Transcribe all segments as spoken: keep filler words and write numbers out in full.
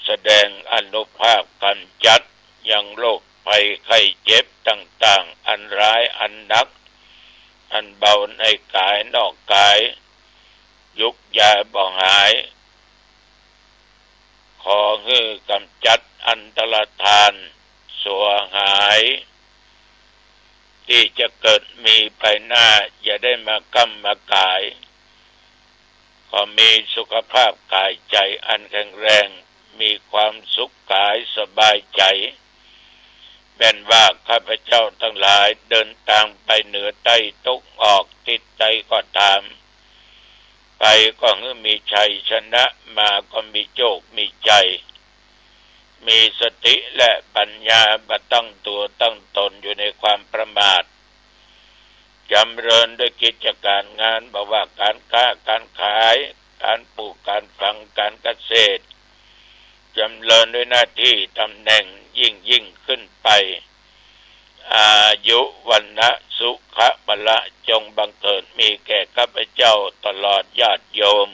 แสดงอานุภาพกำจัดยังโรคภัยไข้เจ็บต่างๆ อันร้ายอันหนัก อันเบาในก๋ายนอกก๋าย ยุกยาบ่หาย ขอหื้อกำจัดอันตรธาน สัวหาย ตี้จะเกิดมีไปหน้า อย่าได้มาก้ำมาก๋าย ขอมีสุขภาพก๋ายใจ๋อันแข็งแรง มีความสุขก๋ายสบายใจ๋ แม่นว่าข้าพเจ้าตังหลายเดินตางไปเหนือใต้ตกออกทิศใดก็ต๋าม ไปก็หื้อมีชัยชนะ มาก็มีโจคมีใจ๋ มีสติและปัญญามาตั้งตั๋วตั้งต๋นอยู่ในความประมาท จ๋ำเริญด้วยกิจก๋านงาน บ่ว่าก๋านก๊าก๋านขาย ก๋านปลูกก๋านฝัง ก๋านเกษตร จ๋ำเริญด้วยหน้าตี้ต๋ำแหน่งยิ่งๆ ขึ้นไป อายุ วรรณะ สุขะ พละ จงบังเกิดมีแก่ข้าพเจ้าตลอดญาติโยม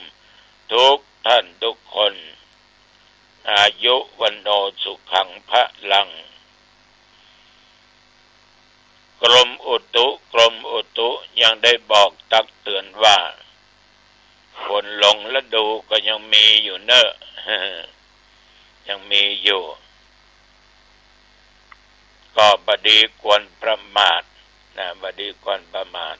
ทุกท่านทุกคน อายุ วัณโณ สุขัง พลัง กรมอุตุ กรมอุตุยังได้บอกตักเตือนว่า ฝนหลงฤดูก็ยังมีอยู่เน่อ ยังมีอยู่ ก็บ่ดีควรประมาทนะ บ่ดีควรประมาท